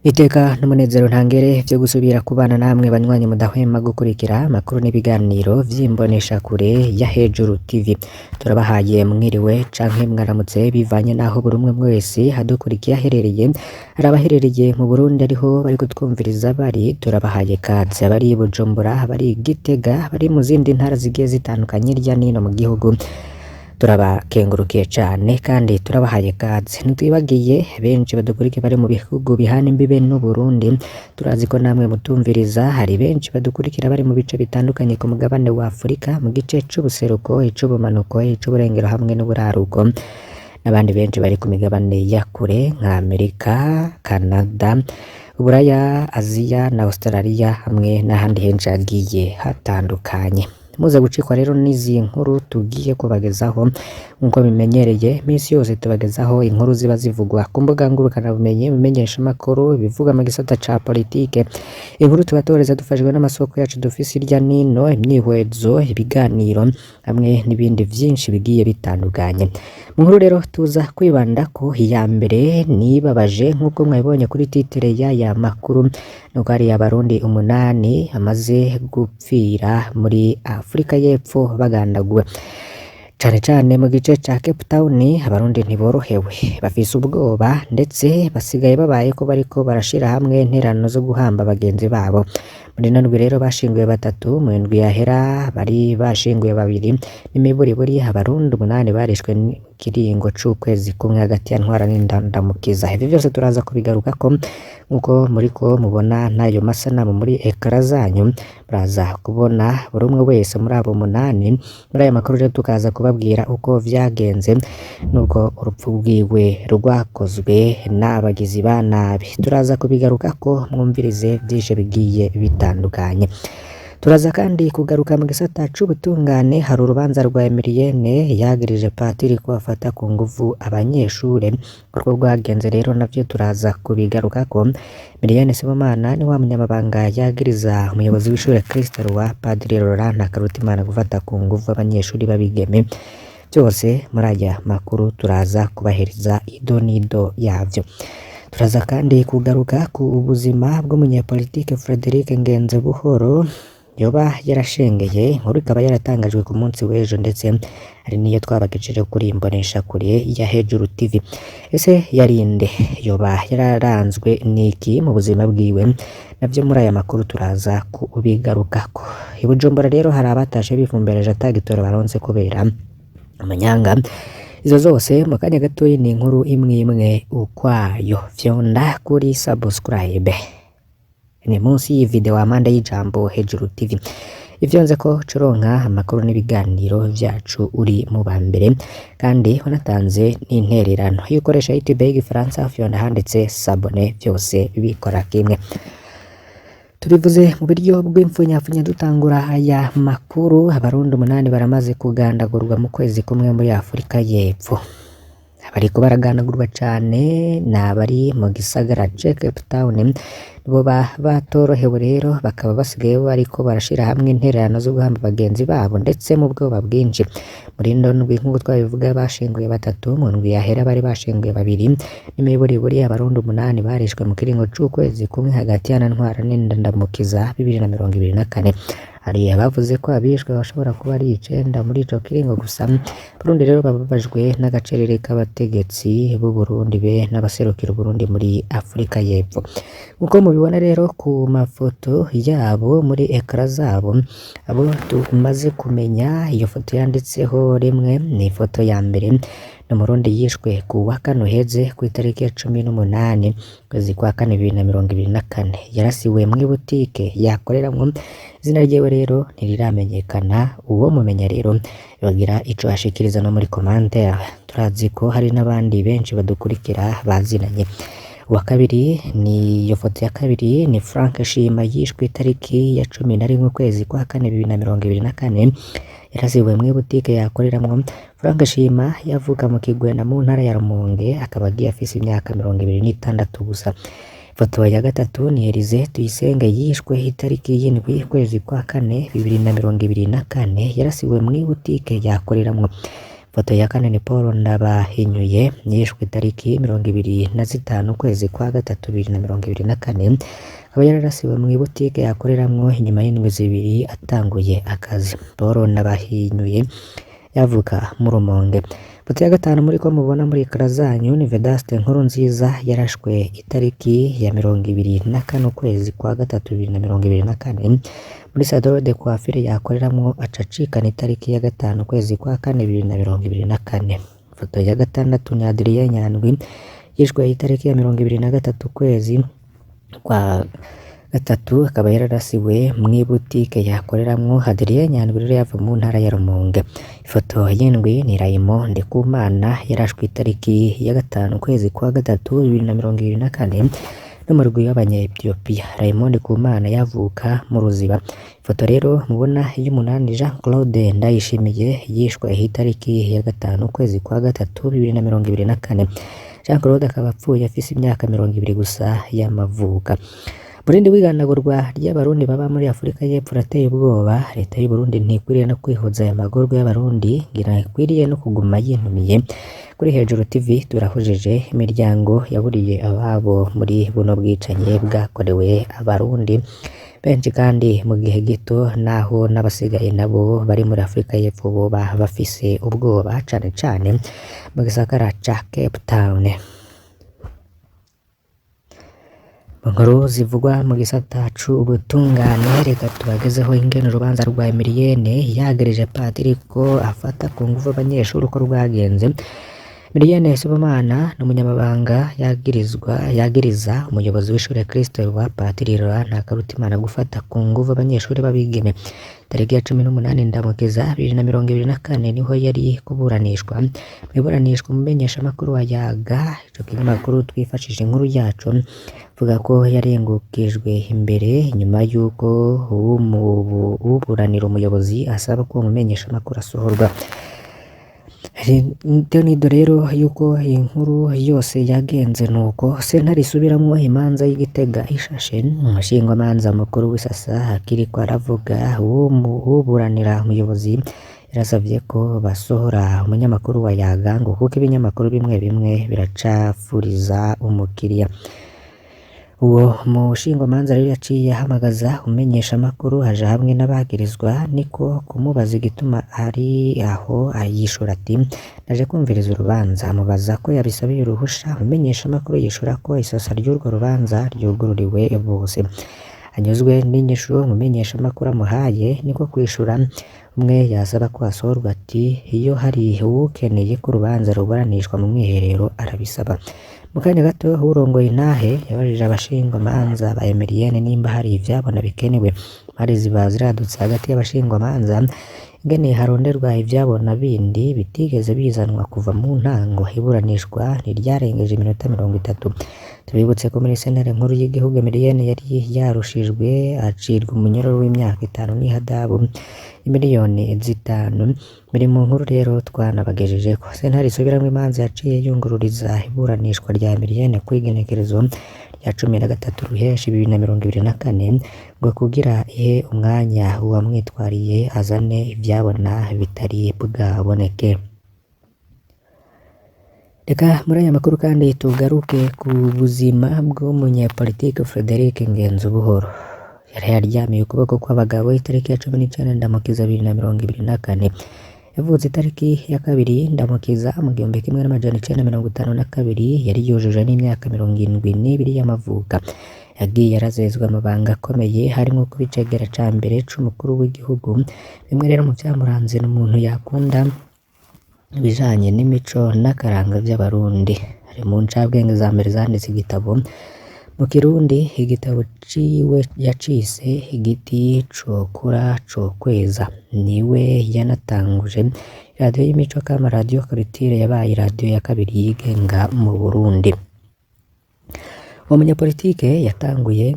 Iteka n'umunezero ntangere vyo gusubira kubana namwe banywanyi mudahwema gukurikira amakuru n'ibiganiro vy'imboneshakure ya Hejuru TV. Turabahaye mwiriwe canke mwaramutse bivanye n'aho buri umwe wese adukurikiye aherereye. Hari abaherereye mu Burundi ariho bari kutwumviriza bari, turabahaye kaze. Abari i Bujumbura, abari i Gitega, abari mu zindi ntara zigiye zitandukanye hirya n'ino mu gihugu, turabakengurukiye cane kandi turabahaye kaze. Ntitwibagiye benshi badukurikiye bari mu bihugu bihana imbibe n'Uburundi, turazi ko namwe mutumviriza. Hari benshi badukurikira bari mu bice bitandukanye ku mugabane wa Afurika, mu gice c'ubuseruko, ic'ubumanuko, ic'uburengero hamwe n'uburaruko, n'abandi benshi bari ku migabane ya kure nka Amerika, Canada, Uburaya, Aziya na Australia hamwe n'ahandi henshi hagiye hatandukanye. Muze gucikwa rero n'izi nkuru tugiye kubagezaho. Nk'uko bimenyereye, misi yose tubagezaho inkuru ziba zivugwa ku mbuga ngurukanabumenyi, ibimenyeshamakuru, ibivugwa mu gisata ca politike, inkuru tubatoreza dufashijwe n'amasoko yacu dufise hirya n'ino, imyihwezo, ibiganiro hamwe n'ibindi vyinshi bigiye bitandukanye. Mu nkuru rero tuza kwibandako, iya mbere nibabaje nk'uko mwabibonye kuri titre y'aya makuru, nuko hari Abarundi 8 bamaze gupfira muri Afurika y'Epfo bagandaguwe. Cane cane mu gice ca Cape Town, Abarundi ntiborohewe, bafise ubwoba ndetse basigaye babaye ko bariko barashira hamwe interano zo guhamba bagenzi babo. Muri ino ndwi rero bashinguye batatu, mu ndwi yahera bari bashinguye babiri, n'imiburiburi Abarundi 8 barishwe n'ikiringo c'ukwezi kumwe hagati ya Ntwara n'Indandamukiza. Ivyo vyose turaza kubigarukako nk'uko muriko mubona n'ayo masanamu muri ekara zanyu, muraza kubona buri umwe wese muri abo 8. Muri aya makuru rero tukaza kubabwira uko vyagenze n'ubwo urupfu rwiwe rwakozwe n'abagizi ba nabi. Turaza kubigarukako mwumvirize vyinshi bigiye bitandukanye. Turaza kandi kugaruka mu gisata c'ubutungane. Hari urubanza rwa Emilienne yagirije patiri ko afata ku nguvu abanyeshure. Urwo rwagenze rero navyo turaza kubigarukako. Emilienne Sibomana ni wa munyamabanga yagiriza umuyobozi w'ishure Kristo Roi, Padiri Laurent Ntakarutimana, gufata ku nguvu abanyeshuri b'abigeme. Byose muri aya makuru turaza kubahereza ido n'ido yavyo. Turaza kandi kugaruka ku buzima bw'umunyepolitike Frederic Ngenzebuhoro yoba yarashengeye, inkuru ikaba yaratangajwe ku munsi w'ejo, ndetse hari n'iyo twabagejeje kuri imboneshakure ya Hejuru TV. Ese yarinde? Yoba yararanzwe n'iki mu buzima bwiwe? Navyo muri aya makuru turaza kubigarukako. I Bujumbura rero hari abatashe bifumbereje atagitoro baronse kubera amanyanga. Izo zose mu kanya gatoyi ni inkuru imwe imwe ukwayo. Fyonda kuri subscribe, ni munsi y'iyi video amande y'ijambo Hejuru TV. Ivyo nze ko curonka amakuru n'ibiganiro vyacu uri mu ba mbere, kandi wanatanze n'intererano. Iyo ukoresha YouTube y'igifaransa, fyonda handitse s'abonner, vyose bikora kimwe. Tubivuze mu buryo bw'imfunyapfunya dutangura aya makuru, Abarundi 8 baramaze kugandagurwa mu kwezi kumwe muri Afurika y'Epfo. Abariko baragandagurwa cane ni abari mu gisagara ca Cape Town, nibo batorohewe rero, bakaba basigaye bariko barashira hamwe intererano zo guhamba bagenzi babo ndetse mu bwoba bwinshi. Muri ino ndwi nk'uko twabivuga bashinguye batatu, mu ndwi yahera bari bashinguye babiri, n'imiburiburi Abarundi 8 barishwe mu kiringo c'ukwezi kumwe hagati ya Ntwara n'Indandamukiza 2024. Hari abavuze ko abishwe bashobora kuba ari 9 muri ico kiringo gusa. Abarundi rero bababajwe n'agacerere k'abategetsi b'u Burundi be n'abaserukira Uburundi muri Afurika y'Epfo. Nkuko mubibona rero ku mafoto yabo muri ekara zabo, abo tumaze kumenya, iyo foto yanditseho rimwe ni ifoto ya mbere, ni Umurundi yishwe ku wa kane uheze ku itariki ya 18 ukwezi kwa kane 2024, yarasiwe mw'ibutike yakoreramwo. Izina ryiwe rero ntiriramenyekana, uwo mumenya rero yogira ico ashikiriza no muri commentaire. Turazi ko hari n'abandi benshi badukurikira bazinanye. Uwa kabiri ni iyo foto ya kabiri, ni Frank Shima yishwe itariki ya 11 ukwezi kwa kane 2024, yarasiwe mw'ibutike yakoreramwo. Frank Shima yavuka mu Kigwena mu ntara ya Rumonge, akaba agiye afise imyaka 26 gusa. Ifoto ya gatatu ni Elize Tuyisenge yishwe itariki y'7 ukwezi kwa kane 2024, yarasiwe mw'ibutike yakoreramwo. Ifoto ya kane ni Paul Ndabahinyuye yishwe itariki 25 ukwezi kwa gatatu 2024, akaba yararasiwe mw'ibutike yakoreramwo inyuma y'indwi 2 atanguye akazi. Paul Ndabahinyuye yavuka mu Rumonge. Ifoto ya gatanu muriko mubona muri ekara zanyu ni Vedaste Nkurunziza yarashwe itariki ya 24 ukwezi kwa gatatu 2024 muri salon de coiffure yakoreramwo, aca acikana itariki ya 5 ukwezi kwa kane 2024. Ifoto ya gatandatu ni Adrien Nyandwi yishwe itariki ya 23 ukwezi kwa gatatu, akaba yararasiwe mw'ibutike yakoreramwo. Adrien Nyandwi rero yava mu ntara ya Rumonge. Ifoto y'indwi ni Raymond Ndikumana yarashwe itariki ya 5 ukwezi kwa gatatu 2024 n'umurwi w'abanya-Ethiopia. Raymond Ndikumana yavuka mu Ruziba. Ifoto rero mubona y'umunani Jean Claude Ndayishimiye yishwe itariki ya 5 ukwezi kwa gatatu 2024. Jean Claude akaba apfuye afise imyaka 20 gusa y'amavuka. Murindi w'iganagurwa ry'abarundi baba muri Afrika y'Epfo urateye ubwoba. Leta y'Uburundi ntikwiriye no kwihoza aya magorwa y'abarundi, ngira ikwiriye no kuguma yinumiye. Kuri Hejuru TV turahujije imiryango yaburiye ababo muri buno bwicanyi bwakorewe abarundi benshi kandi mu gihe gito, naho n'abasigaye nabo bari muri Afrika y'Epfo boba bafise ubwoba cane cane mu gisagara ca Cape Town. Mu nkuru zivugwa mu gisata c'ubutungane, reka tubagezeho ingene urubanza rwa Emilienne yagereje padiri ko afata ku nguvu abanyeshuri uko rwagenze. Emilienne Sibomana ni umunyamabanga yagiriza umuyobozi w'ishure Kristo wa Padiri Laurent Ntakarutimana gufata ku nguvu abanyeshuri b'abigeme. Tariki ya 18 Ndamukiza 2024 niho yari kuburanishwa. Mw'iburanishwa umumenyeshamakuru wa Yaga, ico kinyamakuru twifashishije inkuru yacu, avuga ko yarengukijwe imbere nyuma y'uko uburanira umuyobozi asaba ko uwo mumenyeshamakuru asohorwa. Nido rero yuko inkuru yose yagenze nuko sentare isubiramwo imanza y'Igitega ishashe. Umushingwamanza mukuru w'Isasa akiriko aravuga, uburanira umuyobozi yarasavye ko basohora umunyamakuru wa Yaga ngo kuko ibinyamakuru bimwe bimwe biracafuriza umukiriya. Uwo mushingwamanza rero yaciye ahamagaza umumenyeshamakuru aja hamwe n'abagirizwa, niko kumubaza igituma ari aho, yishura ati naje kumviriza urubanza. Amubaza ko yabisabiye uruhusha, umumenyeshamakuru yishura ko isasa ry'urwo rubanza ryugururiwe bose. Anyuzwe n'inyishu umumenyeshamakuru amuhaye, niko kwishura umwe yasaba ko asohorwa ati iyo hari uwukeneye ko urubanza ruburanishwa mu mwiherero arabisaba. Mu kanya gato urongoye intahe yabajije abashingwamanza ba Emilienne nimba hari ivyabona bikenewe. Impari ziba ziradutse hagati y'abashingwamanza ingene haronderwa ivyabona bindi bitigeze bizanwa kuva mu ntango. Iburanishwa ntiryarengeje iminota 30. Tubibutse ko muri sentare nkuru y'igihugu Emilienne yari yarushijwe acirwa umunyororo w'imyaka 5 n'ihadabu 5 miliyoni. Biri mu nkuru rero twanabagejejeko. Sentare isubiramwo imanza yaciye yungururiza iburanishwa rya Emilienne kw'igenekerezo rya 13 Ruheshi 2024 ngo kugira ihe umwanya uwamwitwariye azane ivyabona bitari bwaboneke. Reka muri aya makuru kandi tugaruke ku buzima bw'umunyepolitike Frederic Ngenzubuhoro. Yari yaryamiye ukuboko kw'abagabo itariki ya 19 Ndamukiza 2024. Yavutse itariki ya 2 Ndamukiza mu 1952, yari yujuje n'imyaka 72 y'amavuka. Yagiye arazezwa amabanga akomeye harimwo kuba icegera ca mbere c'umukuru w'igihugu. Bimwe rero mu vyamuranze ni umuntu yakunda ibijanye n'imico n'akaranga vy'abarundi. Ari mu ncabwenge za mbere zanditse igitabo mu Kirundi, igitabo ciwe yacise igiti cokura cokweza. Niwe yanatanguje iradiyo y'imico kama Radio Culture, yabaye iradiyo ya kabiri yigenga mu Burundi. Uwo munyapolitike yatanguye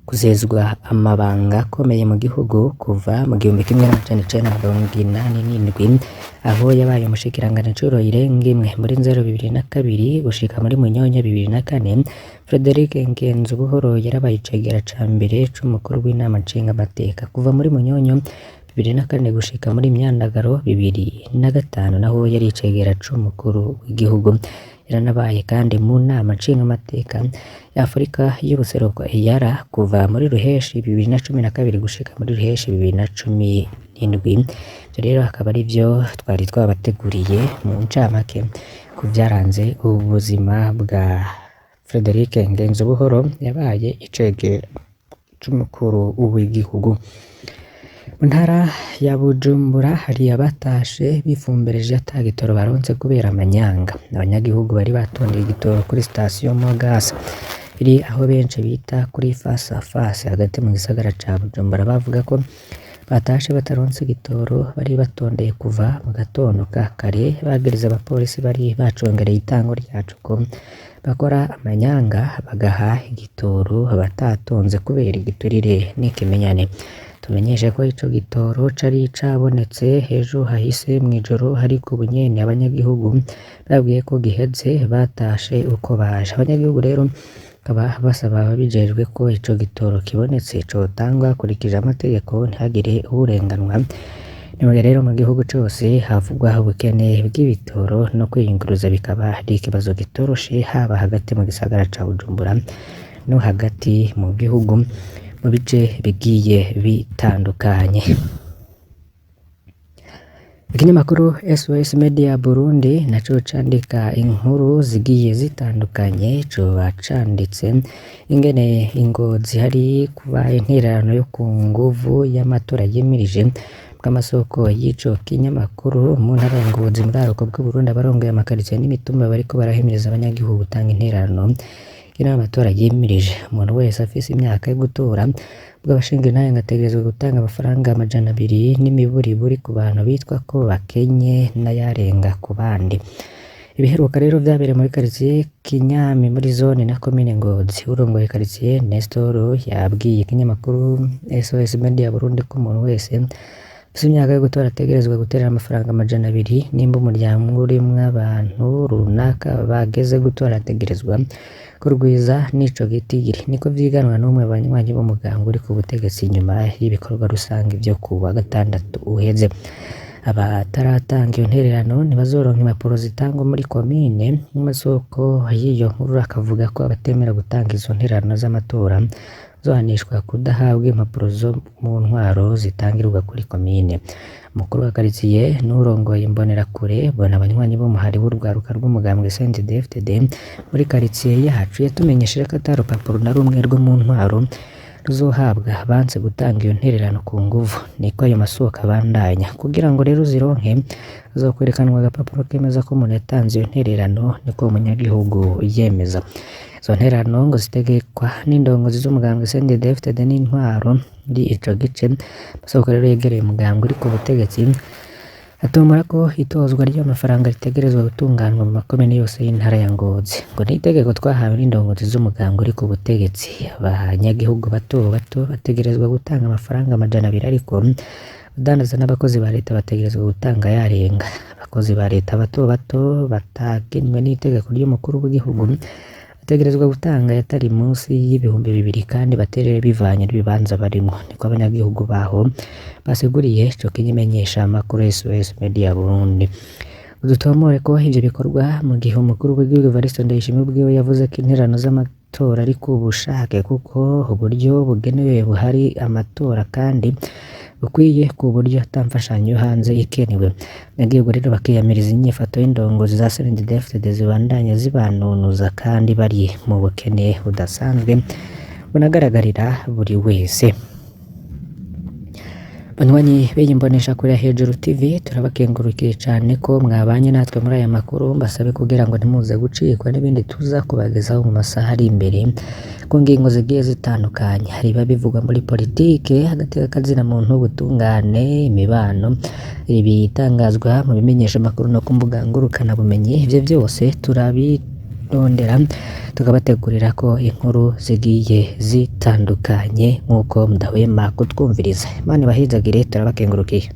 kuzezwa amabanga akomeye mu gihugu kuva mu 1987, aho yabaye umushikiranganji incuro irenga imwe muri Nzero 2002 gushika muri Munyonyo 2004. Frederic Ngenzubuhoro yarabaye icegera ca mbere c'umukuru w'inama nshingamateka kuva muri Munyonyo 2004 gushika muri Myandagaro 2005 naho yari icegera c'umukuru w'igihugu. Yaranabaye kandi mu nama nshingamateka ya Afurika y'ubuseruko EALA kuva muri Ruheshi 2012 gushika muri Ruheshi 2017. Ivyo rero akaba arivyo twari twabateguriye mu ncamake ku vyaranze ubuzima bwa Frederic Ngenzubuhoro yabaye icegera c'umukuru w'igihugu. Mu ntara ya Bujumbura hari abatashe bifumbereje ata gitoro baronse kubera amanyanga. Abanyagihugu bari batondeye igitoro kuri sitasiyo Mogas iri aho benshi bita kuri face à face hagati mu gisagara ca Bujumbura, bavuga ko batashe bataronse igitoro bari batondeye kuva mu gatondo ka kare, bagiriza abapolisi bari bacungereye itango ryaco ko bakora amanyanga bagaha igitoro abatatonze kubera igiturire n'ikimenyane. Tumenyeshe ko ico gitoro cari cabonetse ejo hahise mw'ijoro, ariko ubu nyene abanyagihugu babwiye ko giheze, batashe uko baje. Abanyagihugu rero bakaba basaba ababijejwe ko ico gitoro kibonetse cotangwa hakurikije amategeko ntihagire uwurenganwa. Ni mugihe rero mu gihugu cose havugwa ubukene bw'ibitoro no kwiyunguruza bikaba ari ikibazo kitoroshe, haba hagati mu gisagara ca Bujumbura no hagati mu gihugu mu bice bigiye bitandukanye. Ikinyamakuru SOS Media Burundi naco candika inkuru zigiye zitandukanye, coba canditse ingene ingozi hari kuba intererano yo ku nguvu y'amatora yimirije. Bw'amasoko y'ico kinyamakuru mu ntara ya Ngozi muri bw'Uburundi, abarongoye amakaritsiye n'imitumba bariko barahimiriza abanyagihugu gutanga intererano y'amatora yimirije. Umuntu wese afise imyaka yo gutora bw'abashinga intahe ategerezwa gutanga amafaranga 200 n'imiburiburi ku bantu bitwa ko bakenye n'ayarenga ku bandi. Ibiheruka rero vyabereye muri karitsiye Kinyami muri zone na komine Ngozi. Urongoye karitsiye Nestor yabwiye ikinyamakuru SOS Media Burundi ko umuntu wese ufise imyaka yo gutora ategerezwa guterera amafaranga 200, nimba umuryango urimwo abantu runaka bageze gutora ategerezwa kurwiza n'ico gitigiri. Niko vyiganwa n'umwe banywanyi b'umugambwe uri ku butegetsi inyuma y'ibikorwa rusangi vyo ku wa gatandatu uheze. Abataratanga iyo ntererano ntibazoronka impapuro zitangwa muri komine. Amasoko y'iyo nkuru akavuga ko abatemera gutanga izo ntererano z'amatora bazohanishwa kudahabwa impapuro zo mu ntwaro zitangirwa kuri komine. Umukuru wa karitsiye n'urongoye imbonerakure bona abanywanyi b'umuhari w'urwaruka rw'umugambwe CNDD-FDD muri karitsiye yacu yatumenyesheje ko ata rupapuro na rumwe rwo mu ntwaro ruzohabwa abanse gutanga iyo ntererano ku nguvu. Niko ayo masoko abandanya. Kugira ngo rero uzironke hazokwerekanwa agapapuro kemeza ko umuntu yatanze iyo ntererano, niko umunyagihugu yemeza. Izo ntererano ngo zitegekwa n'indongozi z'umugambwe CNDD-FDD n'intwaro muri ico gice. Amasoko rero yegereye umugambwe uri ku butegetsi atomora ko itozwa ry'amafaranga ritegerezwa gutunganwa mu makomine yose y'intara ya Ngozi. Ngo ni itegeko twahawe n'indongozi z'umugambwe uri ku butegetsi. Abanyagihugu bato bato bategerezwa gutanga amafaranga 200, ariko abadandaza n'abakozi ba leta bategerezwa gutanga ayarenga. Abakozi ba leta bato bato batagenwe n'itegeko ry'umukuru w'igihugu bategerezwa gutanga ayatari munsi y'2000 kandi baterere bivanye n'ibibanza barimwo. Niko abanyagihugu baho basiguriye ico kimenyesha amakuru SOS Media Burundi. Dutomore ko ivyo bikorwa mu gihe umukuru w'igihugu Evariste Ndayishimiye ubwiwe yavuze ko intererano z'amatora ari ku bushake, kuko uburyo bugenewe buhari amatora kandi bukwiye ku buryo ata mfashanyo yo hanze ikenewe. Abanyagihugu rero bakiyamiriza inyifato y'indongozi za CNDD-FDD zibandanya zibanunuza kandi bari mu bukene budasanzwe bunagaragarira buri wese. Banywanyi b'iyi mboneshakure ya Hejuru TV, turabakengurukiye cane ko mwabanye natwe muri aya makuru. Mbasabe kugira ngo ntimuze gucikwa n'ibindi tuza kubagezaho mu masaha ari imbere ku ngingo zigiye zitandukanye. Hari ibiba bivugwa muri politike, agateka kazina muntu, ubutungane, imibano, ibitangazwa mu bimenyesha amakuru no ku mbuga ngurukana bumenyi. Ivyo vyose turabirondera tukabategurira ko inkuru zigiye zitandukanye nk'uko mudahwema kutwumviriza. Imana ibahezagire, turabakengurukiye.